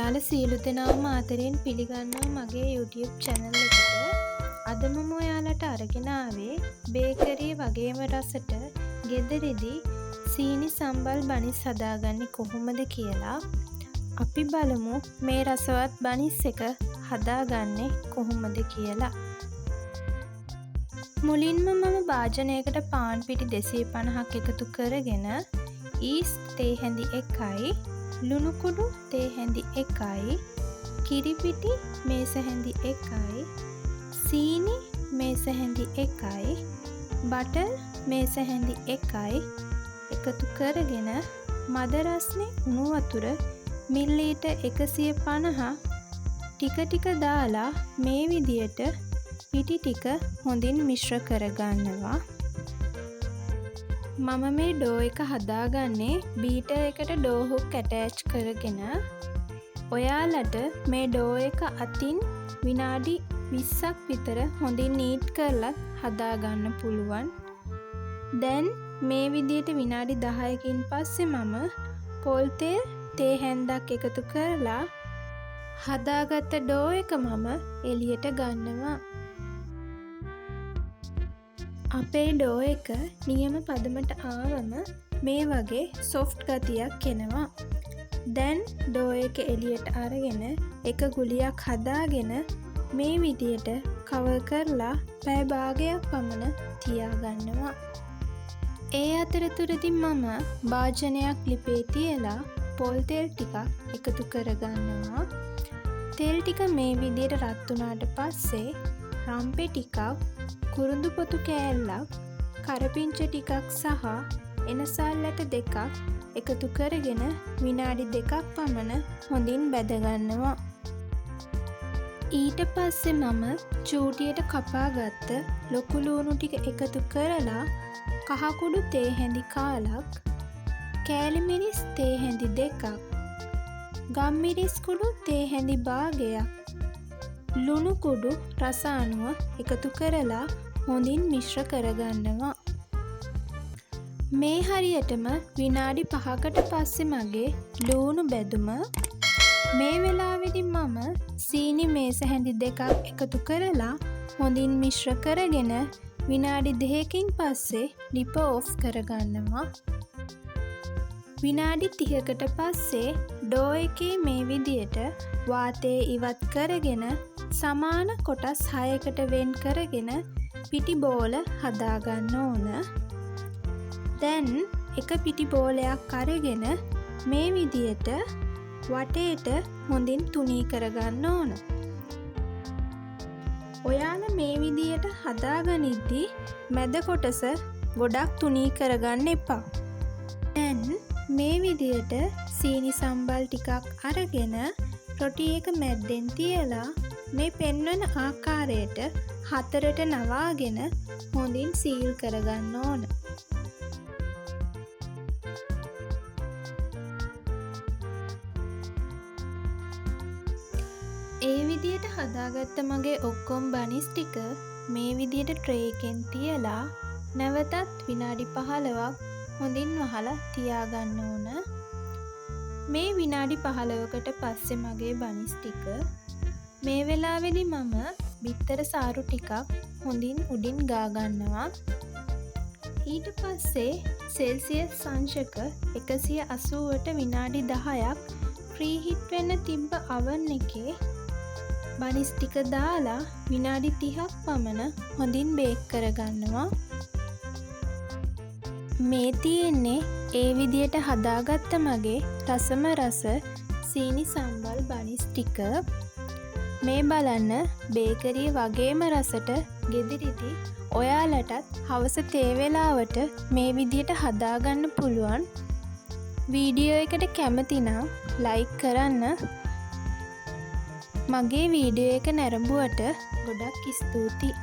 ඔයාලා සියලු දෙනාම ආදරෙන් පිළිගන්නවා මගේ YouTube channel එකට. අද මම ඔයාලට අරගෙන ආවේ බේකරිය වගේම රසට ගෙදරදී සීනි සම්බල් බනිස් හදාගන්නේ කොහොමද කියලා. අපි බලමු මේ රසවත් බනිස් එක හදාගන්නේ කොහොමද කියලා. මුලින්ම මම භාජනයකට පාන් පිටි 250ක් එකතු කරගෙන ඊස්ට් තේ හැඳි 1යි, ලුණු කුඩු තේ හැඳි 1යි, කිරි පිටි මේස හැඳි 1යි, සීනි මේස හැඳි 1යි, බටර් මේස හැඳි 1යි එකතු කරගෙන මද රස්නේ උණු වතුර මිලිලීටර් 150 ටික ටික දාලා මේ විදියට පිටි ටික හොඳින් මිශ්‍ර කරගන්නවා. මම මේ ඩෝ එක හදාගන්නේ බීටර් එකට ඩෝ හුක් ඇටෑච් කරගෙන. ඔයාලට මේ ඩෝ එක අතින් විනාඩි 20ක් විතර හොඳින් නීට් කරලත් හදාගන්න පුළුවන්. දැන් මේ විදියට විනාඩි 10කින් පස්සේ මම පොල් තෙල් තේ හැන්දක් එකතු කරලා හදාගත්ත ඩෝ එක මම එළියට ගන්නවා. අපේ ඩෝ එක නියම පදමට ආවම මේ වගේ සොෆ්ට් ගතියක් එනවා. දැන් ඩෝ එක එළියට අරගෙන එක ගුලියක් හදාගෙන මේ විදියට කවර් කරලා පැය භාගයක් පමණ තියාගන්නවා. ඒ අතරතුරදී මම භාජනයක් ලිපේ තියලා පොල් තෙල් ටිකක් එකතු කරගන්නවා. තෙල් ටික මේ විදියට රත් වුණාට පස්සේ රම්පෙ ටිකක්, කුරුඳු පොතු කෑල්ලක්, කරපිංච ටිකක් සහ එනසාල් ඇට දෙකක් එකතු කරගෙන විනාඩි දෙකක් පමණ හොඳින් බැදගන්නවා. ඊට පස්සේ මම චූටියට කපාගත්ත ලොකු ලූණු ටික එකතු කරලා කහකුඩු තේ හැඳි කාලක්, කෑලි මිරිස් තේ හැඳි දෙකක්, ගම්මිරිස් කුඩු තේ හැඳි භාගයක්, ලුණු කුඩු රස අනුව එකතු කරලා හොඳින් මිශ්‍ර කරගන්නවා. මේ හරියටම විනාඩි 5කට පස්සේ මගේ ලූණු බැදුම. මේ වෙලාවේදී මම සීනි මේස හැඳි දෙකක් එකතු කරලා හොඳින් මිශ්‍ර කරගෙන විනාඩි 2කින් පස්සේ ලිප ඔෆ් කරගන්නවා. විනාඩි 30කට පස්සේ ඩෝ එකේ මේ විදියට වාතය ඉවත් කරගෙන සමාන කොටස් 6කට වෙන් කරගෙන පිටි බෝල හදාගන්න ඕන. දැන් එක පිටි බෝලයක් අරගෙන මේ විදියට වටේට හොඳින් තුනී කරගන්න ඕන. ඔයාලා මේ විදියට හදාගනිද්දි මැද කොටස ගොඩක් තුනී කරගන්න එපා. දැන් මේ විදියට සීනි සම්බල් ටිකක් අරගෙන රොටි එක මැද්දෙන් තියලා මේ පෙන්වන ආකාරයට හතරට නවාගෙන හොඳින් සීල් කරගන්න ඕන. ඒ විදියට හදාගත්ත මගේ ඔක්කොම බනිස් ටික මේ විදියට ට්‍රේ එකෙන් තියලා නැවතත් විනාඩි 15ක් හොඳින් වහලා තියාගන්න ඕන. මේ විනාඩි 15කට පස්සේ මගේ බනිස් ටික මේ වෙලාවේදී මම බිත්තර සාරු ටිකක් හොඳින් උඩින් ගා ගන්නවා. ඊට පස්සේ සෙල්සියස් අංශක 180ට විනාඩි 10ක් ප්‍රීහීට් වෙන්න තිබ්බ අවන් එකේ බනිස් ටික දාලා විනාඩි 30ක් පමණ හොඳින් බේක් කරගන්නවා. මේ තියෙන්නේ ඒ විදියට හදාගත්ත මගේ රසම රස සීනි සම්බල් බනිස් ටික. මේ බලන්න බේකරිය වගේම රසට ගෙදරදී ඔයාලටත් හවස තේ වෙලාවට මේ විදියට හදාගන්න පුළුවන්. වීඩියෝ එකට කැමති නම් ලයික් කරන්න. මගේ වීඩියෝ එක නැරඹුවට ගොඩක් ස්තුතියි.